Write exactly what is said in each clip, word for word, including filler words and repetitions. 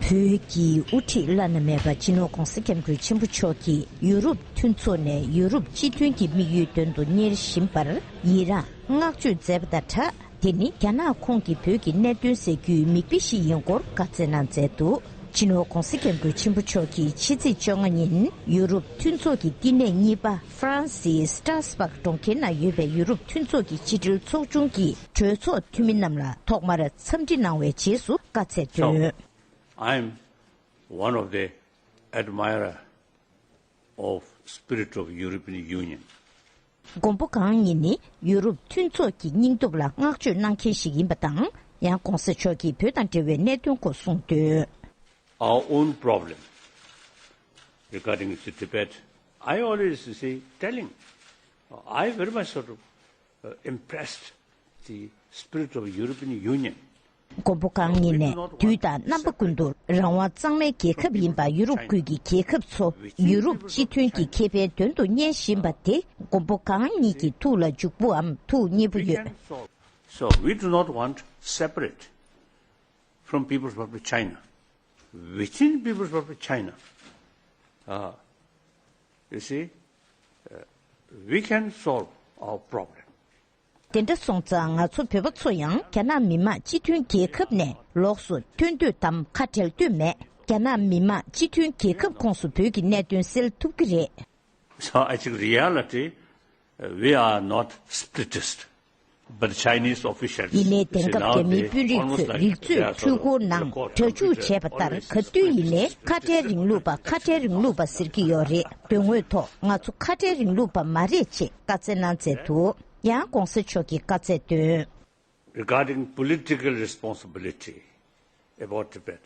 བོད་ཀྱི་དབུ་ཁྲིད་བླ་ན་མེད་པ་སྤྱི་ནོར་༧གོང་ས་༧སྐྱབས་མགོན་ཆེན་པོ་མཆོག་གིས་ཡུ་རོབ་མཐུན་ཚོགས་ནས་ཡུ་རོབ་སྤྱི་མཐུན་གྱི་དམིགས་ཡུལ་དོན་དུ་གཉེར་བཞིན་པར་ཡི་རངས་བསྔགས་བརྗོད་མཛད་པ་དང་སྦྲགས། དེ་ནི་རྒྱ་ནག་ཁོངས་ཀྱི་བོད་ཀྱི་གནད་དོན་སེལ་རྒྱུའི་མིག་དཔེ་ཞིག་ཡིན་སྐོར་བཀའ་སྩལ་གནང་མཛད་འདུག་སྤྱི་ནོར་༧གོང་ས་༧སྐྱབས་མགོན་ཆེན་པོ་མཆོག་གིས་ཕྱི་ཚེས་བཅོ་ལྔ་ཉིན་ཡུ་རོབ་མཐུན་ཚོགས་ཀྱི་བསྟི་གནས་གཉིས་པ་ཧྥ་རན་སིའི་སི་ཏྲ་སི་བྷག་གྲོང་ཁྱེར་ན་ཡོད་པའི་ཡུ་རོབ་མཐུན་ཚོགས་ཀྱི་སྤྱི་འཐུས་ཚོགས་ཆུང་གི་གྲོས་ཚོགས་འཐུས་མི་རྣམས་ལ་ཐོག་མར་འཚམས་འདྲི་གནང་བའི་རྗེས་སུ་བཀའ་སྩལ་དོན། I am one of the admirer of spirit of European Union. མགོན་པོ་གང་ཉིད་ནི་ཡུ་རོབ་མཐུན་ཚོགས་ཀྱི་སྙིང་སྟོབས་ལ་བསྔགས་བརྗོད་གནང་མཁན་ཞིག་ཡིན་པ་དང་། ཡང་གོང་ས་མཆོག་གིས་བོད་དང་འབྲེལ་བའི་གནད་དོན་སྐོར་གསུངས་དོན། Our own problem regarding the Tibet, I always say telling, I very much sort of uh, impressed the spirit of European Union. མགོན་པོ་གང་ཉིད་ནས་དུས་དང་རྣམ་པ་ཀུན་ཏུ་རང་དབང་གཙང་མའི་རྒྱལ་ཁབ་ཡིན་པ་ཡུ་རོབ་ཁུལ་གྱི་རྒྱལ་ཁབ་ཚོ་ཡུ་རོབ་སྤྱི་མཐུན་གྱི་ཁེ་ཕན་དོན་དུ་གཉེར་བཞིན་པ་དེ་མགོན་པོ་གང་ཉིད་ཀྱི་ཐུགས་ལ་འཇུག་པོའམ་ཐུགས་མཉེས་པོ་ཡོད། So we do not want separate from People's Republic of China, within People's Republic of China. Uh, you see, uh, we can solve our problem. དེ་འདྲ་སོང་ཙང་ང་ཚོ་བོད་པ་ཚོ་ཡང་རྒྱ་ནག་མི་དམངས་སྤྱི་མཐུན་རྒྱལ་ཁབ་ནས་ལོགས་སུ་ཐོན་འདོད་དམ་ཁ་བྲལ་འདོད་མེད། རྒྱ་ནག་མི་དམངས་སྤྱི་མཐུན་རྒྱལ་ཁབ་ཁོངས་སུ་བོད་ཀྱི་གནད་དོན་སེལ་ཐུབ་ཀྱི་རེད། So I think reality, uh, we are not splitist, but Chinese officials. ཡིན་ནའི་དེང་སྐབས་རྒྱ་མིའི་དཔོན་རིགས་ཚོས་རིག་མཛོད་འཕྲུལ་འཁོར་ནང་གྲ་སྒྲིག་བྱས་པ་ལྟར་ག་དུས་ཡིན་ནའི་ཁ་བྲལ་རིང་ལུགས་པ་ཁ་བྲལ་རིང་ལུགས་པ་ཟེར་གྱི་ཡོད་རེད། དོན་དངོས་ཐོག་ང་ཚོ་ཁ་བྲལ་རིང་ལུགས་པ་མ་རེད་ཅེས་བཀའ་སྩལ་གནང་མཛད་འདུག་ཡང་གོང་ས་མཆོག་གིས་བཀའ་སྩལ་དོན། Regarding political responsibility about Tibet,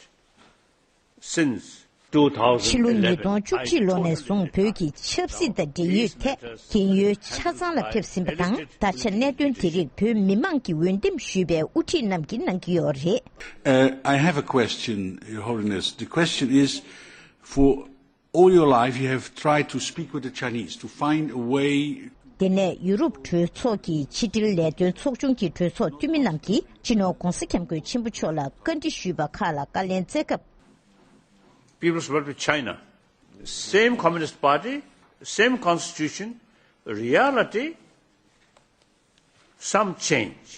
since two thousand eleven, ཕྱི་ལོ་ཉིས་སྟོང་བཅུ་གཅིག་ལོ་ནས་བཟུང་བོད་ཀྱི་ཆབ་སྲིད་དང་འབྲེལ་ཡོད་ཐད་རྒན་ཡོལ་ཆ་ཚང་ལ་ཕེབས་ཟིན་པ་དང་། ད་ཆ་གནད་དོན་དེ་རིགས་བོད་མི་མང་གིས་འོས་འདེམས་ཞུས་པའི་དབུ་ཁྲིད་རྣམས་ཀྱིས་གནང་གི་ཡོད་རེད། Uh, I have a question, Your Holiness. The question is, for all your life you have tried to speak with the Chinese to find a way. དེ་ནས་ཡུ་རོབ་གྲོས་ཚོགས་ཀྱི་ཕྱི་འབྲེལ་ལས་དོན་ཚོགས་ཆུང་གི་གྲོས་ཚོགས་འཐུས་མི་རྣམས་ཀྱིས་སྤྱི་ནོར་༧གོང་ས་༧སྐྱབས་མགོན་ཆེན་པོ་མཆོག་ལ་བཀའ་འདྲི་ཞུས་པ་ཁག་ལ་བཀའ་ལན་སྩལ་སྐབས། People's Republic of China, same Communist Party, same constitution, reality, some change.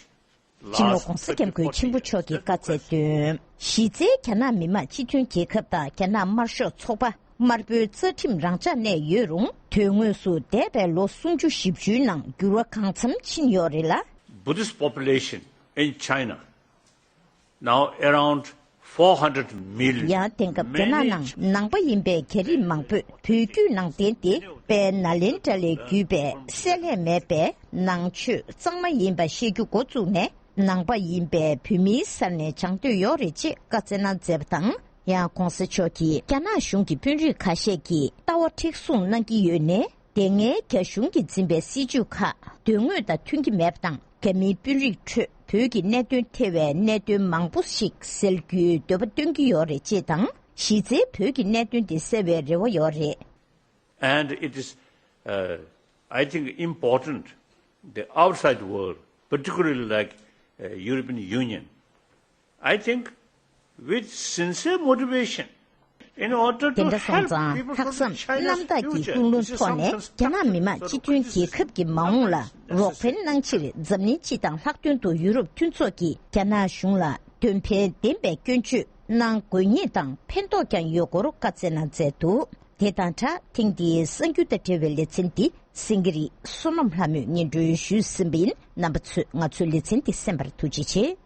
སྤྱི་ནོར་༧གོང་ས་༧སྐྱབས་མགོན་ཆེན་པོ་མཆོག་གིས་བཀའ་སྩལ་དོན། གཞི་རྩའི་རྒྱ་ནག་མི་དམངས་སྤྱི་མཐུན་རྒྱལ་ཁབ་དང་རྒྱ་ནག་དམར་ཤོག་ཚོགས་པ་དམར་པོའི་རྩ་ཁྲིམས་རང་འཇགས་གནས་ཡོད་རུང་། དོན་དངོས་སུ་འདས་པའི་ལོ་སུམ་ཅུ་བཞི་བཅུའི་ནང་འགྱུར་བ་གང་འཚམ་ཕྱིན་ཡོད་རེད་ལ། Buddhist population in China now around four hundred million. ཡང་དེང་སྐབས་རྒྱ་ནག་ནང་ནང་པ་ཡིན་པའི་རྒྱ་རིགས་མང་པོས་བོད་བརྒྱུད་ནང་བསྟན་ཏེ་དཔལ་ནཱ་ལེནྡྲ་ལས་བརྒྱུད་པའི་བསྲེ་ལྷད་མེད་པའི་ནང་ཆོས་གཙང་མ་ཡིན་པ་ཤེས་རྒྱུ་འགོ་བཙུགས་ནས། ནང་པ་ཡིན་པའི་བོད་མིའི་སར་ནས་སྦྱང་འདོད་ཡོད་རེད་ཅེས་བཀའ་སྩལ་གནང་མཛད་པ་དང་། ཡང་གོང་ས་མཆོག་གིས་རྒྱ་ནག་གཞུང་གི་དཔོན་རིགས་ཁ་ཤས་ཀྱིས་ལྟ་བ་མཁྲེགས་བཟུང་གནང་གི་ཡོད་ནས། དེ་སྔའི་རྒྱ་གཞུང་གིས་འཛིན་པའི་སྲིད་བྱུས་ཁག་དོན་དངོས་དང་མཐུན་གྱི་མེད་པ་དང་། རྒྱ་མིའི་དཔོན་རིགས་ཁྲོད་བོད་ཀྱི་གནད་དོན་ཐེ་བའི་གནད་དོན་མང་པོ་ཞིག་སེལ་རྒྱུའི་འདོད་པ་བཏོན་གྱི་ཡོད་རེད་ཅེས་དང་། གཞི་རྩའི་བོད་ཀྱི་གནད་དོན་དེ་སེལ་བའི་རེ་བ་ཡོད་རེད། And it is, uh, I think, important the outside world, particularly like uh, European Union, I think with sincere motivation, in order to help people from China's future, this is some constitution. དེ་འདྲ་སོང་ཙང་ལྷག་བསམ་རྣམ་དག་གི་ཀུན་སློང་ཐོག་ནས་རྒྱ་ནག་མི་དམངས་སྤྱི་མཐུན་རྒྱལ་ཁབ་ཀྱི་མ་འོངས་ལ་རོགས་ཕན་གནང་ཕྱིར་འཛམ་གླིང་སྤྱི་དང་ལྷག་དོན་དུ་ཡུ་རོབ་མཐུན་ཚོགས་ཀྱིས་རྒྱ་ནག་གཞུང་ལ་དོན་ཕན་ལྡན་པའི་སྐྱོན་བརྗོད་གནང་དགོས་ངེས་དང་ཕན་ཐོགས་ཀྱང་ཡོད་སྐོར་བཀའ་སྩལ་གནང་མཛད་འདུག་དེ་དང་སྦྲགས་ཐེངས་འདིའི་གསར་འགྱུར་དང་འབྲེལ་བའི་ལེ་ཚན་འདི་སེང་གེ་རི་བསོད་ནམས་ལྷ་མོས་སྙན་སྒྲོན་ཞུས་ཟིན་པ་ཡིན། རྣམ་པ་ཚོས་ང་ཚོའི་ལེ་ཚན་འདི་གསན་པར་ཐུགས་རྗེ་ཆེ།